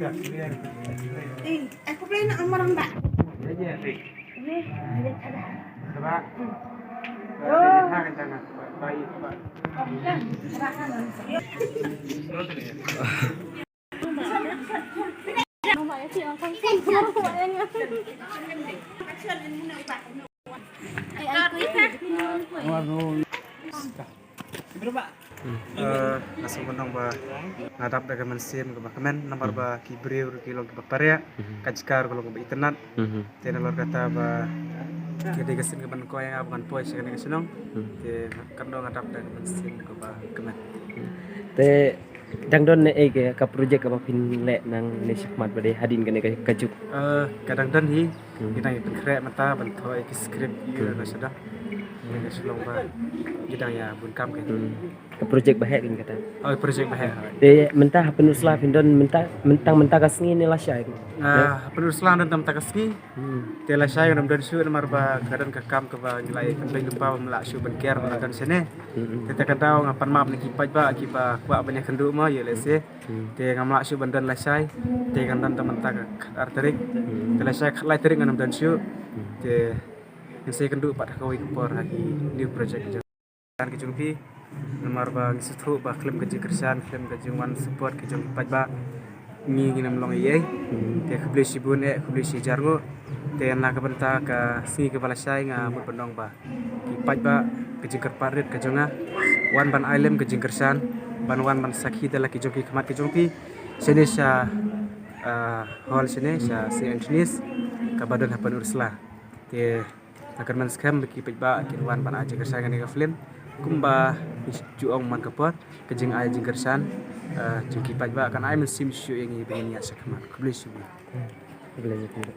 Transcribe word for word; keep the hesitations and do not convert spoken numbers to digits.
Eh, aku boleh nak marang tak? Ni, dia ada. Oh. Eh, aku itu. Hmm. Eh, nga sngewbha ban ong ba nga dap da ka mynsiem kaba kmen namar ba ki briew ruh ki long kiba pariah, ka jaka ruh ka long kaba itynnad. Te nalor kata ba ki dei ka sien kaba nyngkong ïa nga ba ngan poi sha kane ka shnong. Te nga kynduh nga dap da ka mynsiem kaba kmen. Te dang don ne ei ka, ka project kaba phin leh nangne shakhmat ba dei hadien kane ka, ka juk? Eh, ka dang don hi. Hmm. Ngi dang ïa pynkhreh mynta ban thoh ïa ki script ïa na sdang. Ngi dang shlong ba ngi dang ïa bun kam ka. Hmm. Ka project ba heh kein kata. Oh, project ba heh. Te mynta ha Pynursla phin don mynta, mynta, mynta ka sngi ne lashai? Ah, ha Pynursla don mynta ka sngi. Hmm. Te lashai ngam don shuh namar ba ka don ka kam kaba ngi la ïa pynbeit lypa ba ym lah shuh ban ker ba la don shane. Hmm. Te, te ka daw nga pan map na ki paidbah kiba kwah ban ïakynduh mo ïa lehse. Hmm. Te ngam lah shuh ban don lashai. Te kan don tang mynta ka khatar tarik. Hmm. Te lashai khatlai tarik ngan ym don shuh. Hmm. Te ngin sa ïakynduh pat ha kawei ka por ha ki new project jong ki jong phi. Namar ba ngi sngewthuh ba khlem ka jingkyrshan, khlem ka jingwan support ki jong ki paidbah, ngi ngin ym long ei ei. Hmm. Te khublei shibun eh, khublei shi hajar nguh. Te na ka bynta ka sngi kaba lashai nga mut ban ong ba ki paidbah, ka jingkyrpad rit ka jong nga, wan ban ai lem ka jingkyrshan, ban wan ban sakhi da la ki jong ki khmat ki jong phi shane sha, ah, hall shane sha Saint Anthony's kaba don ha Pynursla. Te nga kyrmen skhem ba ki paidbah kin wan ban ai jingkyrshan kane ka film kumba ngi ju ong man ka por, ka jingai jingkyrshan, ah, jong ki paidbah kan ai mynsiem shuh ïa ngi ba ngin ïaid shakhmat. Khublei shibun. Khublei shibun.